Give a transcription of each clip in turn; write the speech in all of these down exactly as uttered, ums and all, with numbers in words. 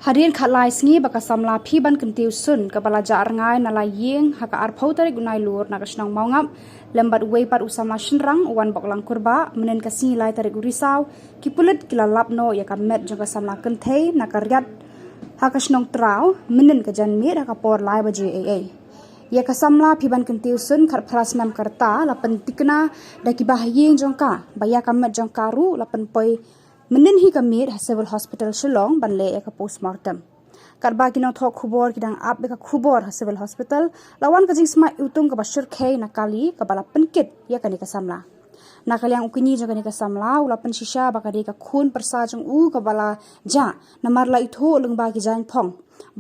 Hadien khatlai sngi ba ka samla Phiban Kyntiew Sun kaba la jah rngai na la ïing ha ka arphew tarik u Nailur na ka shnong Mawngap, lem bad uwei pat u samla shynrang u Wanboklang Kurbah, mynnin ka sngi lai tarik u Risaw, ki pulit ki la lap noh ïa ka met jong ka samla kynthei na ka riat ha ka shnong Traw, mynnin ka janmiet ha ka por lai baje eiei. Ïa ka samla Phiban Kyntiew Sun khatphra snem ka rta la pyntikna da ki bahaïing jong ka ba ïa ka met jong ka ruh la pynpoi mynnin hi ka miet ha Civil Hospital Shillong ban leh ïa ka postmortem. Katba ki nongthoh khubor ki dang ap ïa ka khubor ha Civil Hospital, la wan ka jingsmai iwtung kaba shyrkhei na kali kaba la pynkit ïa kane ka samla. Na ka liang u kñi jong kane ka samla u la pynshisha ba ka dei ka khun pyrsa jong u kaba la jah, namar la ithuh lyngba ki jaiñphong.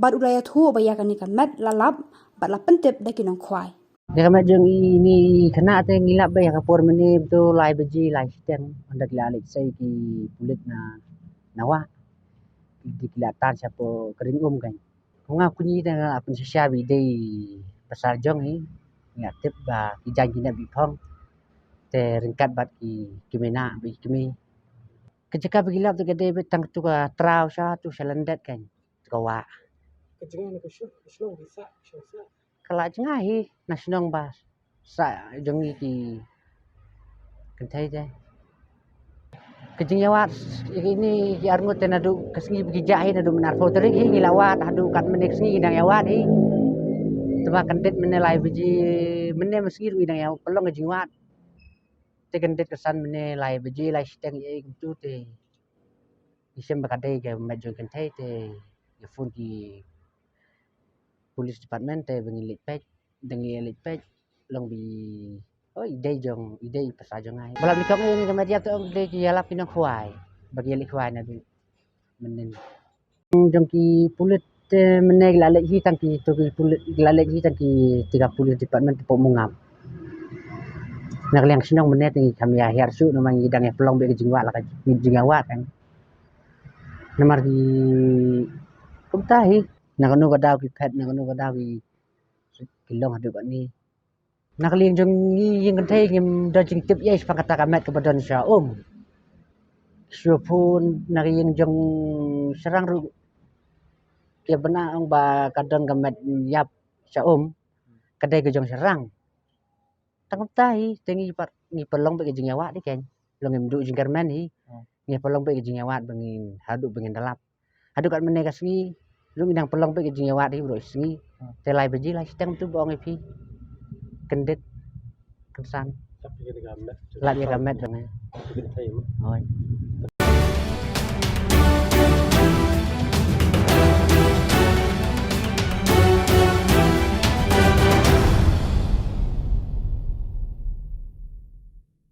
Bad u la ïathuh ba ïa kane ka met la lap bad la pyntip da ki nongkhwai. Ïa ka met jong ine i khynnah te ngi lap ba ïa ka por mynne to lai baje lai shiteng, ynda ki la leit sei ki pulit na, na wah. Ki, ki la tan shapoh ka ring um kan. Nga u kñi te nga la pynshisha ba i dei pasal jong i, nga tip ba ki jaiñ ki nep i phong. Te ryngkat bad ki, ki mei na ba i kmie. Ka jaka ba ki lap te ka dei beit tang tu ka Traw sha tu sha Lyndet kan. Ka wah. Ka jngai na ka shu, ka shu bi sa, shu sa. Ka la jngai hi na shnong ba sa jong ngi ki kynthei te. Ka jingïawad ine ki arngut te naduh ka sngi ba ki jah hi naduh mynne arphew tarik hi ngi la wad haduh kat mynne ka sngi ngi dang ïawad hi. Te ba kyndit mynne lai baje mynne ma sngi ruh ngi dang ïa pynlong ka jingwad. Te kyndit ka san mynne lai baje lai shiteng ïa kumtu te. Ngi shem ba ka dei ka met jong kynthei te ngi phone ki police department te ba ngi leit peit, da ngi leit peit long bi, oh, i dei jong, i dei pyrsa jong nga. Ba la nyngkong ïa ka met ïap te ong dei ki ïalap ki nongkhwai ba ki ïaleit khwai naduh mynnin. Jong ki pulit te mynne ki la leit hi tang ki, to ki pulit ki la leit hi tang ki, te ka police department te pok Mawngap. Na ka liang shnong mynne te ngi kham ïa hiar shuh namar ngi dang ïa pynlong beit ka jingwad la ka jingïawad kan. Namar ki kumta hi na kano ka daw ki phet, na kano ka daw ki, ki long haduh katne. Na ka liang jong ngi ïing kynthei ngim don jingtip ïa shaphang kata ka met kaba don sha um. Shu phone na ka ïing jong shynrang ruh ki bna ong ba ka don ka met ïap sha um. Ka dei ka jong shynrang. Tang kumta hi te ngi pat ngi pynlong beit ka jingïawad hi kan. Long ngim duh jingkyrmen hi. Ngi pynlong beit ka jingïawad ba ngin haduh ba ngin da lap. Haduh kat mynne ka sngi ruh ngi dang pynlong beit ka jingïawad hi baroh sngi. Te lai baje lai shiteng tu ba ong ïa phi. Kyndit kynsan. Lap ïa ka met jong nga. Hoi.